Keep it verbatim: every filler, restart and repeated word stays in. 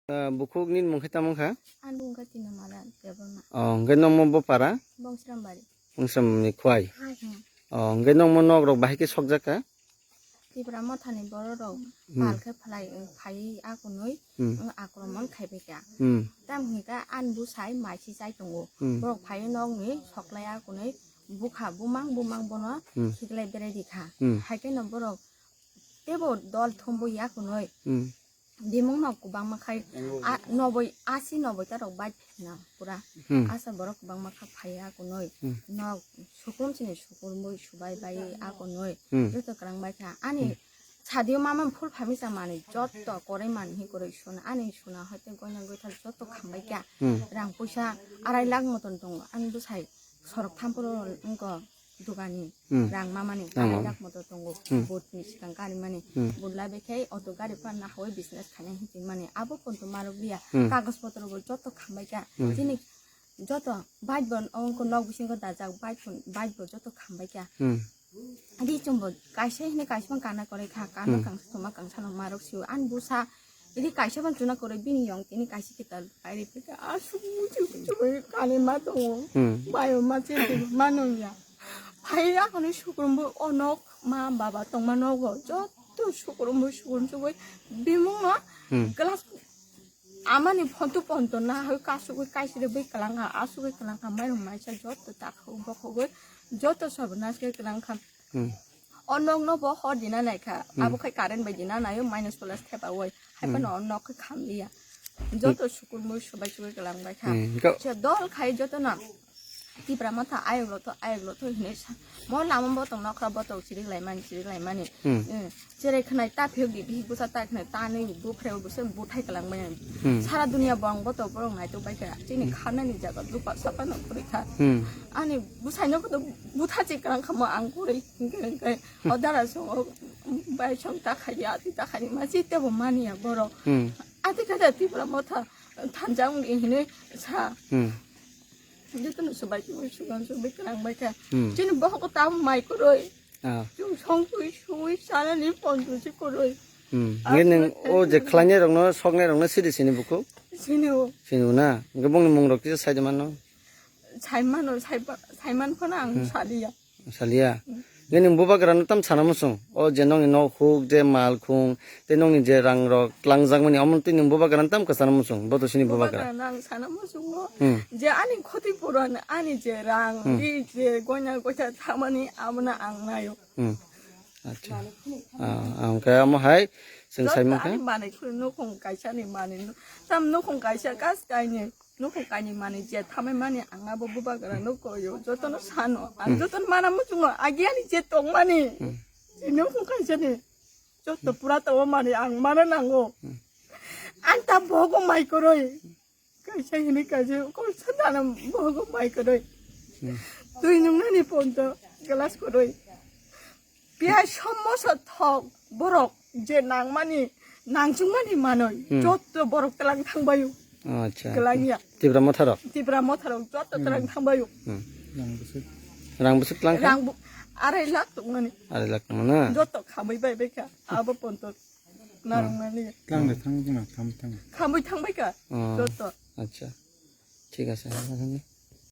Ah, bukhuk nini mung khe tamo wngkha? Ani mung khe Tinamala Debbarma. Oh, hwnkhe nokmo bo para? Bongsrambari. Bongsrambari khwai. Hmm. Oh, hwnkhe nokmo nok rok bahai khe sokjak kha? Tipra mothani borok rok Hmm. pal khe phalai, phai akunui, Hmm. akromon khaibai kha. Hmm. Tam hwnkhe ani bwsai maisi chai tongo. Hmm. Borok phai nokni soklai akunui bukha bumang bumang bono Hmm. khiklai berai rikha. Hmm. Haikhe no borok teibo dol thumbo yakunui. Hmm. Bimung no kwbangma khai, a, noboi, asi noboi ta rok bai phina pura. Hmm. Asa borok kwbangma kha phai akunui. Hmm. Nok sukum chini sukum boi subai bai akunui. Hmm. Joto kwrang bai kha. Ani Hmm. sadio mama phul phamisa mani joto korai mani hi koroi suna. Ani suna hoite goina goithal joto khambai kha. Hmm. Rang puisa arai lakh moton tongo. Ani bwsai sorok thamporo wngko. Dugani Hmm. rang mamani Rang arai mama. Lak moto tongo Hmm. Bot ni sikang gari mani Hmm. Bot labe khe auto gari pan na hoi business khaina hinti mani abo ponto marok liya Hmm. Kagos potro bo joto khambai kha Hmm. Chini joto bike bo ongko nok bisingo dajak bike pon bike bo joto khambai kha Hmm. Adi chumbo kaisa hini kaisa kana korai kha kana Hmm. Kangsa tuma kangsa no marok siu an busa Idi kaisa ban chuna koroi bini yong tini kaisa kita kairi pika asuk muchuk muchuk kani ma tongo. Hmm. Bayo ma chete ma nungya. Phai akhoni sukrumbo onok ma baba tongma nogo. Joto sukrumbo sukrum sugoi bimung no Hmm. Glass amani phonto phonto na hoi kasugoi kaisire bai kalangkha asugoi kalangkha mairung maisa joto takhuk bokhogoi joto sobo naske kalangkha. Hmm. O nok no bo hor dina nai kha. Hmm. Abo khai current bai dina naio minus plus thepa oi. Hai Hmm. Phano o nok khai kham liya. Joto sukur mui subai subai kalang bai kha. Hmm. Go- Se dol khai joto no. Tipra motha ayok lo to ayok lo to hinui sa. Mo lama botong nokra botong chirik lai mani chirik lai mani. Hmm. Hmm. Cherai khnai ta phiyok di bihik busa ta khnai ta nui bu phreo busa bu thai kalang bai. Hmm. Sara dunia bong botong borok nai to bai kha. Chini Hmm. Khanani jaga dupa sapa no khuri kha. Hmm. Ani bwsai no koto butha chikang kha mo ang kwrwi hinkhe hinkhe o dara song o bai song ta khai ya ati ta khai ma chi tebo mani ya borok Hmm. ati kha da Tipra motha thanjang ni hinwi sa Hmm. joto no subai subai sugan subai kwrang bai kha Hmm. chini bohok ta mai kwrwi Ah. Chung song twi sui sana ni pon tu si kwrwi Hmm. Nge neng o je khlainai rok no soknai rok no sidi sini buku sini o sini na nge bongni mung rok kisa sai de mano Saimano, saiba-, saiman phano ang Hmm. Saliya. Saliya. Hmm. Nini bubagra no tam sana musung. O je nongni nok huk, je mal khung, te nongni je rang rok tlangjak mani, omo tini bubagra no tam kwsana musung. Boto sini bubagra. Bubagra no ang sana musungo. Hmm. Je ani khoti puran, ani je rang, Hmm. ri je goina goita thamani, abono ang nayo. Hmm. Acha. Ah, ang kaya mo hai, sing Joto sai mo ani kha. Manwi khuru nukhung kaisa ni manwi nu-, tam nukhung kaisa kas kaini. Nukhung kaini mani je thamai mani ang abo bubagra no koyo, jotono sano. Ang Hmm. Jotono mana muchungo, agi ani je tongmani. Hmm. Je nukhung kaisa ni. Joto pura tongmani ang mana nango. Hmm. Ang ta bogo mai koroi. Kaisa hini kaisa kol sadana bogo mai koroi. Hmm. Twi nungnani ponto glass koroi. Piyai sommosa thok borok je nangmani, nangchukmani manoi, Hmm. Jotto borok tlang thangbaio. Acha. Kelangya. Tipra motharok? Tipra motharok jotto Hmm. Tlang thangbaio. Hmm. Rang bwswk? Rang bwswk tlang kha? Rang bu-, arai lakh tongmani. Arai lakh tongmani? Jotto khambai bai bai kha. Abo ponto narwkmani. Tlang de thang buma, thang thang. Khambai thangbai kha. Oh. Jotto. Acha. Thik ase.